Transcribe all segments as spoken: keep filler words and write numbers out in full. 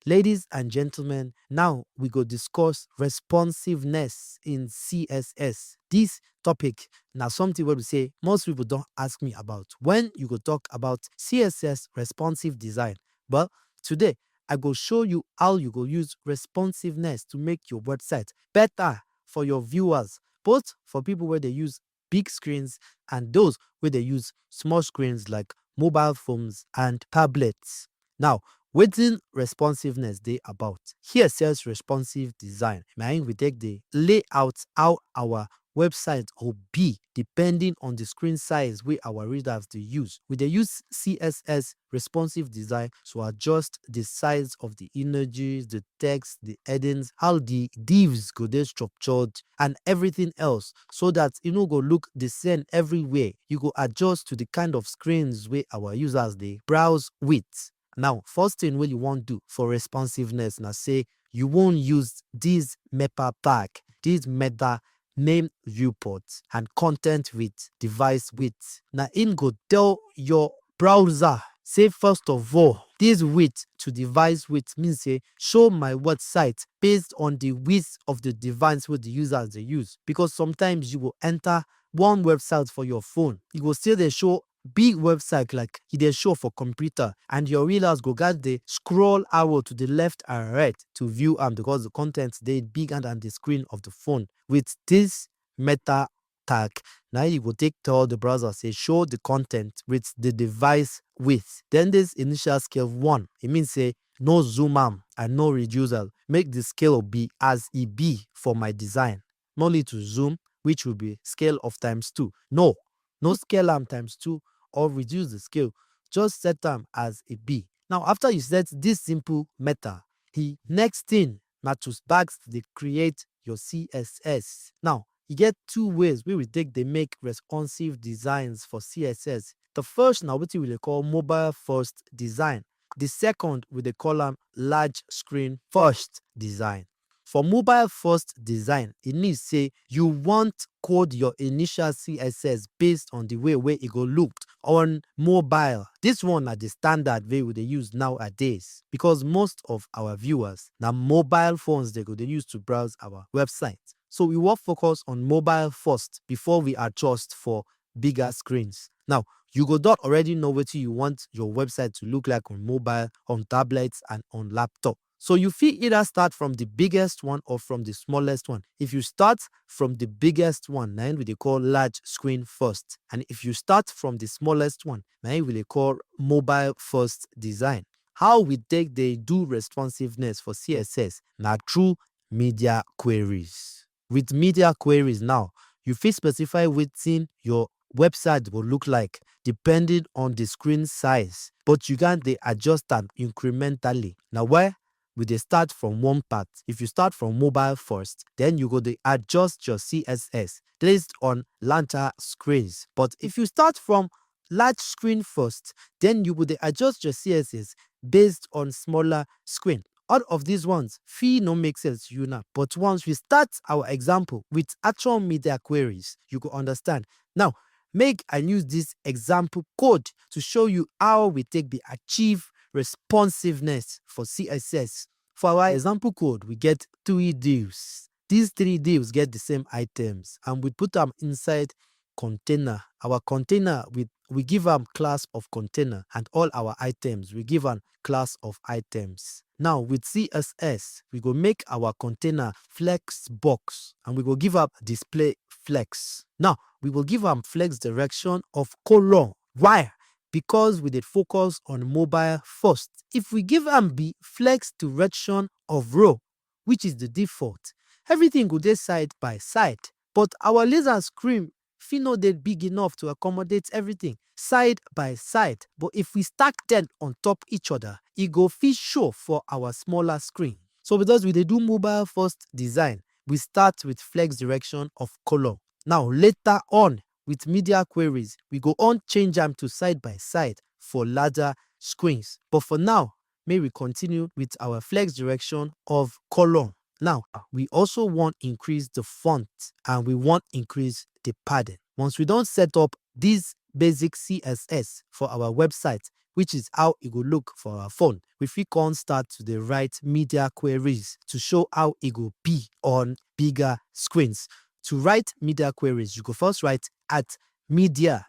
Ladies and gentlemen, now we go discuss responsiveness in C S S. This topic na something wey be say most people don ask me about when you go talk about C S S responsive design. But today, I go show you how you go use responsiveness to make your website better for your viewers, both for people where they use big screens and those where they use small screens like mobile phones and tablets. Now, wetin responsiveness dey about? Here sells responsive design. Na im we take dey lay out how our website go be depending on the screen size wey our readers dey use. We dey use C S S responsive design to adjust the size of the images, the text, the headings, how the divs go dey structured, and everything else, so that e no go look the same everywhere. You go adjust to the kind of screens wey our users dey browse with. Now, first thing wey you wan do for responsiveness na say you wan use this meta tag, this meta name viewport and content width, device width. Na im go tell your browser say, first of all, this width to device width means say show my website based on the width of the device wey the users dey use, because sometimes you go enter one website for your phone, e go still dey show big website like e dey show for computer, and your readers go gats dey scroll arrow to the left and right to view am, because the content dey bigger than the screen of the phone. With this meta tag, na you go take tell the browser say show the content with the device width. Then this initial scale of one, e mean say no zoom am and no reduce am. Make the scale be as e be for my design. No need to zoom, which will be scale of times two. No, no scale am times two or reduce the scale. Just set am as e be. Now, after you set this simple meta, the next thing na to back dey create your C S S. Now, you get two ways wey we take dey make responsive designs for C S S. The first na wetin we dey call mobile first design. The second, we dey call am large screen first design. For mobile first design, e mean say you want code your initial C S S based on the way wey e go look on mobile. This one na the standard wey we dey use nowadays, because most of our viewers na mobile phones they go dey use to browse our website. So we wan focus on mobile first before we adjust for bigger screens. Now, you go don already know wetin you want your website to look like on mobile, on tablets, and on laptop. So you fit either start from the biggest one or from the smallest one. If you start from the biggest one, na im we dey call large screen first. And if you start from the smallest one, na im we dey call mobile first design. How we take dey do responsiveness for C S S na through media queries. With media queries now, you fit specify wetin your website go look like depending on the screen size, but you can dey adjust am incrementally. Na why we dey start from one part. If you start from mobile first, then you go dey adjust your C S S based on larger screens. But if you start from large screen first, then you go dey adjust your C S S based on smaller screen. All of these ones fit no make sense to you now, but once we start our example with actual media queries, you go understand. Now, make I use this example code to show you how we take dey achieve responsiveness for C S S. For our example code, we get three divs. These three divs get the same items, and we put am inside container. Our container, we, we give am class of container, and all our items, we give am class of items. Now, with C S S, we go make our container flex box, and we go give am display flex. Now, we go give am flex direction of column. Why? Because we dey focus on mobile first. If we give am be flex direction of row, which is the default, everything go dey side by side. But our laser screen fit no dey big enough to accommodate everything side by side. But if we stack them on top each other, e go fit show for our smaller screen. So because we dey do mobile first design, we start with flex direction of column. Now, later on, with media queries, we go on change am to side by side for larger screens. But for now, may we continue with our flex direction of column. Now, we also want increase the font, and we want increase the padding. Once we don set up this basic C S S for our website, which is how e go look for our phone. We fit come start to dey write media queries to show how e go be on bigger screens. To write media queries, you go first write at media,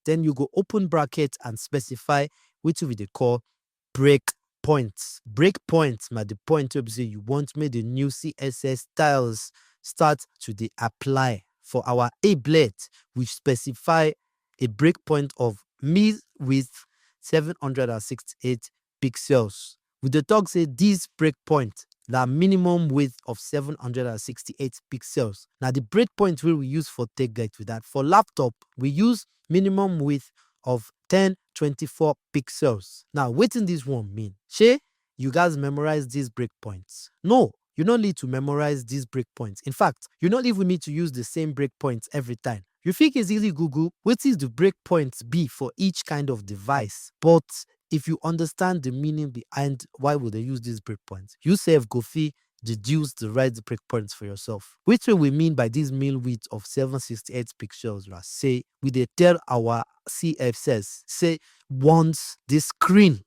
then you go open bracket and specify wetin we dey call break point. Break point na the point wey be say you want make the new C S S styles start to dey apply. For our ablet, we specify a breakpoint of mil width seven hundred and sixty-eight pixels. We dey talk say this breakpoint na minimum width of seven hundred and sixty-eight pixels. Na the breakpoint wey we use for tablet with that. For laptop, we use minimum width of ten twenty-four pixels. Now, wetin this one mean? Shey you guys memorize these breakpoints? No, you no need to memorize these breakpoints. In fact, you no even need to use the same breakpoints every time. You fit easily Google wetin the breakpoints be for each kind of device. But if you understand the meaning behind why we dey use these breakpoints, you sef go fit deduce the right breakpoints for yourself. Wetin we mean by this mil width of seven sixty-eight pixels na say we dey tell our C S S say once the screen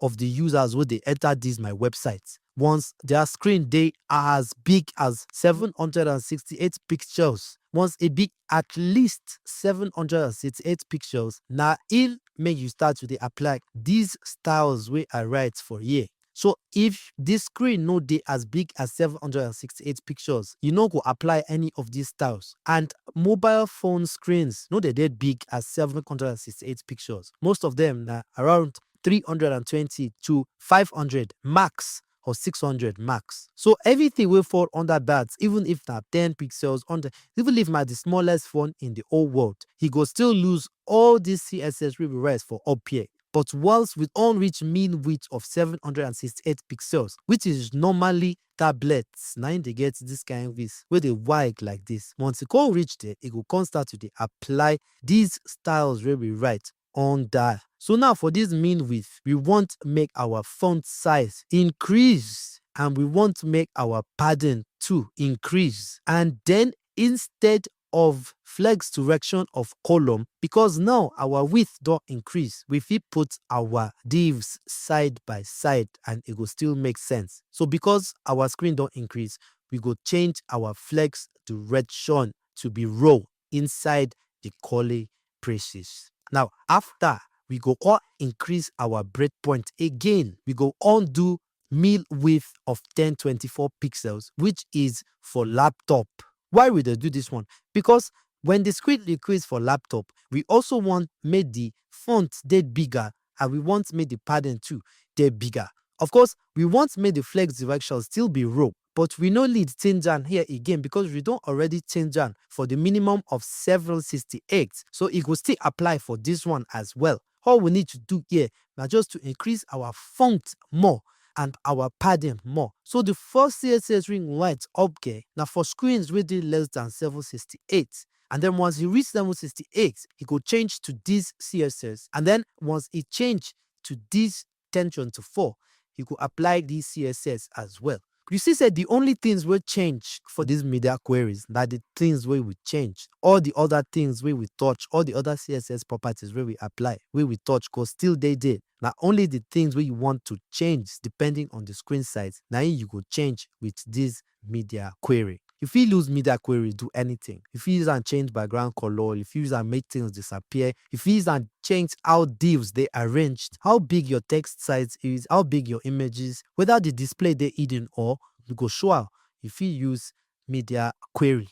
of the users wey dey enter this my website, once their screen dey as big as seven hundred and sixty-eight pixels, once e big at least seven hundred and sixty-eight pixels, na im make you start to dey apply these styles wey I write for here. So if this screen no dey as big as seven hundred and sixty-eight pixels, you no go apply any of these styles. And mobile phone screens no dey dey big as seven hundred and sixty-eight pixels. Most of them na around three hundred and twenty to five hundred max or six hundred max. So everything wey fall under that, even if na ten pixels, under, even if na the smallest phone in the whole world, e go still lose all these C S S wey we write for up here. But once we don reach mil width of seven hundred and sixty-eight pixels, which is normally tablets na im dey get this kind width wey dey wide like this. Once e come reach there, e go come start to dey apply these styles wey we write under. So now for this mil width, we want make our font size increase and we want make our padding too increase. And then instead of flex direction of column, because now our width don increase, we fit put our divs side by side and e go still make sense. So because our screen don increase, we go change our flex direction to be row inside the curly braces. Now, after, we go come increase our breakpoint again. We go undo mil width of ten twenty-four pixels, which is for laptop. Why we dey do this one? Because when the screen increase for laptop, we also want make the font dey bigger and we want make the padding too dey bigger. Of course, we want make the flex direction still be row, but we no need change am here again because we don already change am for the minimum of seven sixty-eight. So e go still apply for this one as well. All we need to do here na just to increase our font more and our padding more. So the first C S S wey we write up here na for screens wey dey less than seven sixty-eight. And then once e reach seven sixty-eight, e go change to this C S S. And then once e change to this ten twenty-four, e go apply this C S S as well. You see say the only things wey change for these media queries na the things wey we change. All the other things wey we touch, all the other C S S properties wey we apply, wey we touch go still dey there. Na only the things wey you want to change depending on the screen size, na im you go change with this media query. You fit use media query do anything. You fit use am change background color, you fit use am make things disappear, you fit use am change how divs dey arranged, how big your text size is, how big your image is, whether the display dey hidden or you go show am. You fit use media query.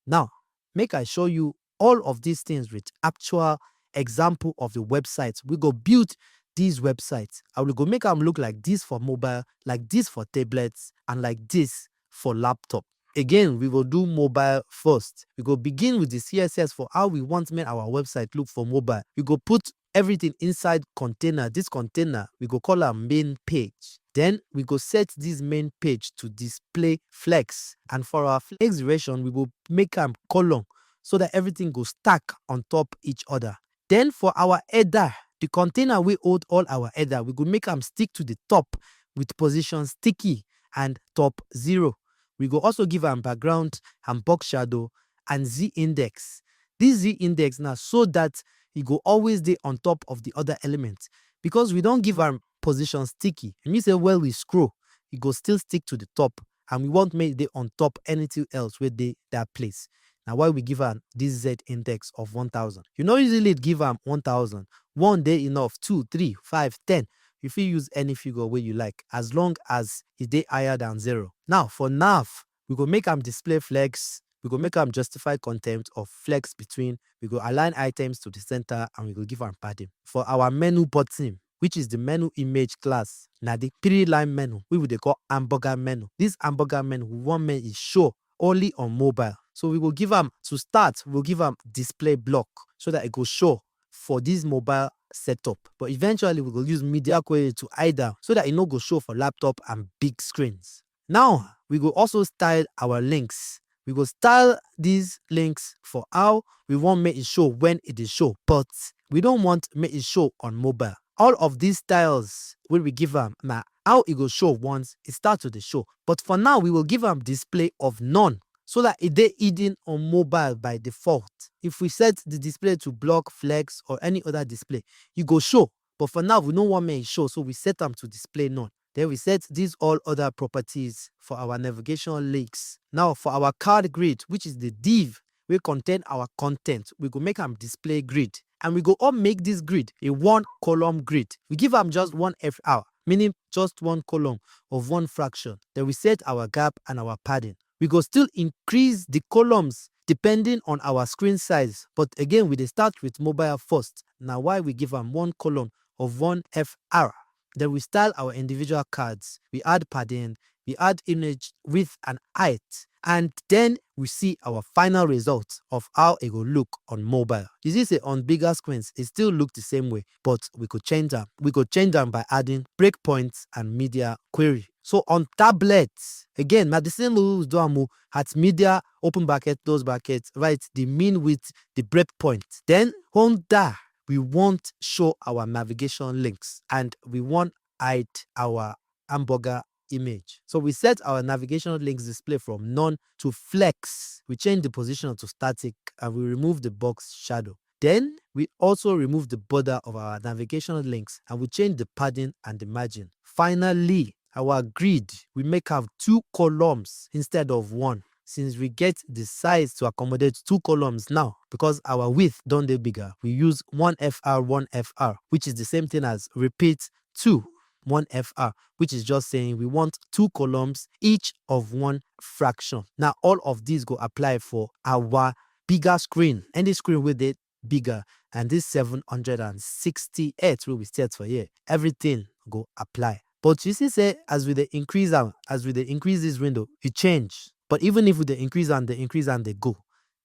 Now, make I show you all of these things with actual example of the website. We go build these websites and we go make am look like this for mobile, like this for tablets, and like this for laptop. Again, we go do mobile first. We go begin with the C S S for how we want make our website look for mobile. We go put everything inside container. This container, we go call am main page. Then we go set this main page to display flex. And for our flex direction, we go make am column so that everything go stack on top each other. Then for our header, the container wey hold all our header, we go make am stick to the top with position sticky and top zero. We go also give am background and box shadow and z index. This z index na so that e go always dey on top of the other element. Because we don give am position sticky, e mean say when we scroll, e go still stick to the top, and we want make e dey on top anything else wey dey that place. Na why we give am this Z index of one thousand. You no usually give am one thousand. One dey enough, two, three, five, ten. You fit use any figure wey you like, as long as e dey higher than zero. Now, for nav, we go make am display flex, we go make am justify contempt of flex between, we go align items to the center, and we go give am padding. For our menu button, which is the menu image class, na the three-line menu wey we dey call hamburger menu. This hamburger menu, we want make e show only on mobile. So we go give am, to start, we go give am display block so that e go show for this mobile setup. But eventually, we go use media query to hide am so that e no go show for laptop and big screens. Now, we go also style our links. We go style these links for how we want make e show when e dey show, but we don't want make e show on mobile. All of these styles wey we give am, na how e go show once e start to dey show. But for now, we will give am display of none so that e dey hidden on mobile by default. If we set the display to block, flex, or any other display, e go show. But for now, we no want make e show, so we set am to display none. Then we set these all other properties for our navigation links. Now, for our card grid, which is the div wey contain our content, we go make am display grid. And we go all make this grid a one column grid. We give am just one F R, meaning just one column of one fraction. Then we set our gap and our padding. We go still increase the columns depending on our screen size. But again, we dey start with mobile first. Na why we give am one column of one F R. Then we style our individual cards. We add padding, we add image width and height, and then we see our final result of how e go look on mobile. You see say on bigger screens, e still look the same way, but we go change am. We go change am by adding breakpoints and media query. So on tablets, again, na the same rules do am o. At media, open bracket, close bracket, write the min width, the breakpoint. Then under, we want show our navigation links, and we want hide our hamburger image. So we set our navigation links display from none to flex. We change the position to static, and we remove the box shadow. Then we also remove the border of our navigation links, and we change the padding and the margin. Finally, our grid, we make am two columns instead of one. Since we get the size to accommodate two columns now, because our width don dey bigger, we use one F R, one F R, which is the same thing as repeat two, one F R, which is just saying we want two columns, each of one fraction. Now, all of these go apply for our bigger screen, any screen wey dey bigger, and this seven hundred and sixty-eight wey we set for here, everything go apply. But you see say as we dey increase am, as we dey increase this window, e change. But even if we dey increase am, dey increase am, dey go,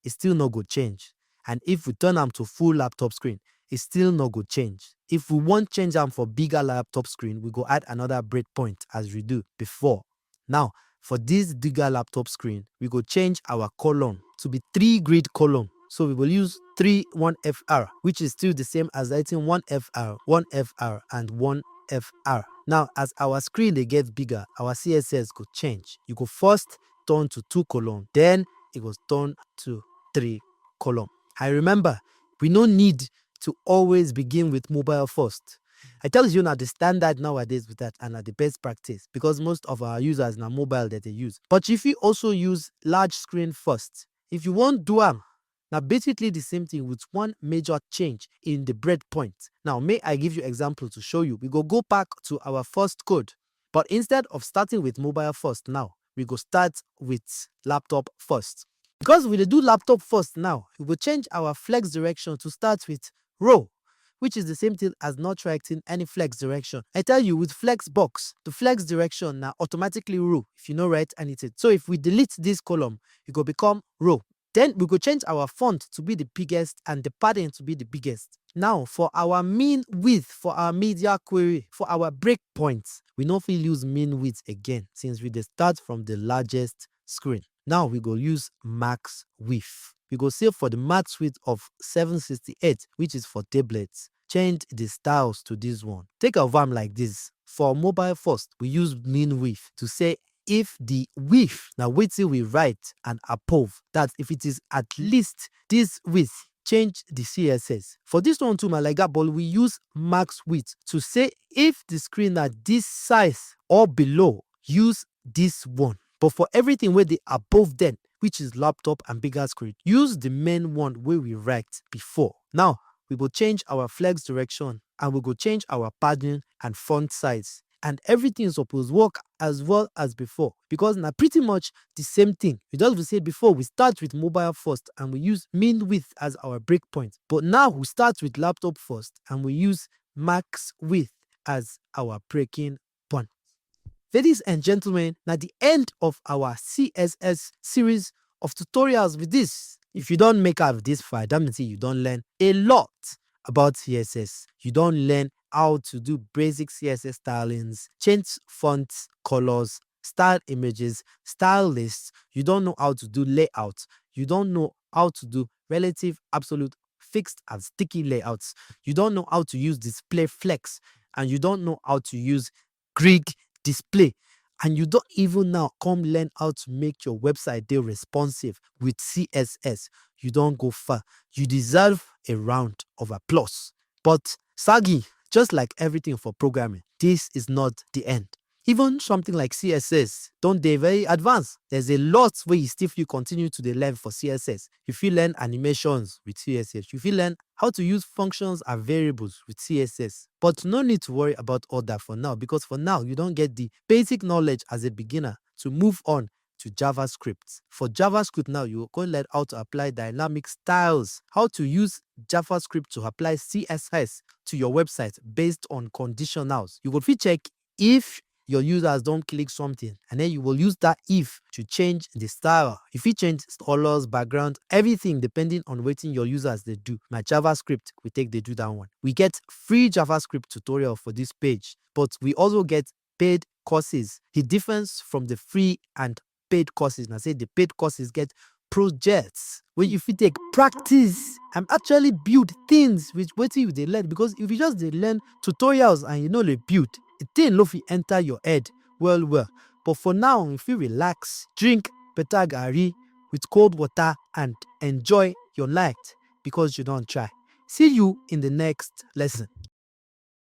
e still no go change. And if we turn am to full laptop screen, e still no go change. If we wan change am for bigger laptop screen, we go add another breakpoint as we do before. Now, for this bigger laptop screen, we go change our column to be three grid column. So we will use three one F R, which is still the same as writing one F R, one F R, and one F R. Now, as our screen dey get bigger, our C S S go change. E go first turn to two column, then e go turn to three column. I remember, we no need to always begin with mobile first. I tell you, na the standard nowadays with that, and na the best practice, because most of our users na mobile that they use. But if you also use large screen first, if you wan do am, na basically the same thing with one major change in the breakpoint. Now, may I give you example to show you. We go go back to our first code, but instead of starting with mobile first now, we go start with laptop first. Because we dey do laptop first now, we go change our flex direction to start with row, which is the same thing as not writing any flex direction. I tell you, with flex box, the flex direction na automatically row if you no write anything. So if we delete this column, e go become row. Then we go change our font to be the biggest and the padding to be the biggest. Now, for our min width, for our media query, for our breakpoints, we no fit use min width again, since we dey start from the largest screen. Now we go use max width. We go say for the max width of seven sixty-eight, which is for tablets, change the styles to this one. Take a V A M like this. For mobile first, we use min width to say if the width na wetin we write and above, that if it is at least this width, change the C S S. For this one too, my like that, but we use max width to say if the screen at this size or below, use this one. But for everything where they above them, which is laptop and bigger screen, use the main one where we write before. Now, we go change our flex direction and we go change our padding and font size. And everything suppose work as well as before, because now pretty much the same thing. We just we say before, we start with mobile first and we use min width as our breakpoint. But now we start with laptop first and we use max width as our breaking point. Ladies and gentlemen, now the end of our C S S series of tutorials with this. If you don't make out this file, that means you don't learn a lot about C S S. You don't learn how to do basic C S S stylings, change fonts, colors, style images, style lists. You don't know how to do layout. You don't know how to do relative, absolute, fixed, and sticky layouts. You don't know how to use display flex, and you don't know how to use Greek display. And you don't even now come learn how to make your website dey responsive with C S S. You don't go far. You deserve a round of applause. But sadly, just like everything for programming, this is not the end. Even something like C S S don't dey very advanced. There's a lot where you still feel continue to dey learn for C S S. You feel learn animations with C S S. You feel learn how to use functions and variables with C S S. But no need to worry about all that for now, because for now, you don't get the basic knowledge as a beginner to move on to JavaScript. For JavaScript now, you go learn how to apply dynamic styles, how to use JavaScript to apply C S S to your website based on conditionals. You go fit check if your users don't click something, and then you will use that if to change the style. If you change colors, background, everything depending on wetin your users they do. My JavaScript, we take they do that one. We get free JavaScript tutorial for this page, but we also get paid courses. The difference from the free and paid courses, and I say the paid courses get projects where you fit take practice and actually build things with wetin you dey learn, because if you just dey learn tutorials and you no dey build, the thing no fit enter your head well well. But for now, you fit relax, drink better garri with cold water and enjoy your night, because you don't try. See you in the next lesson.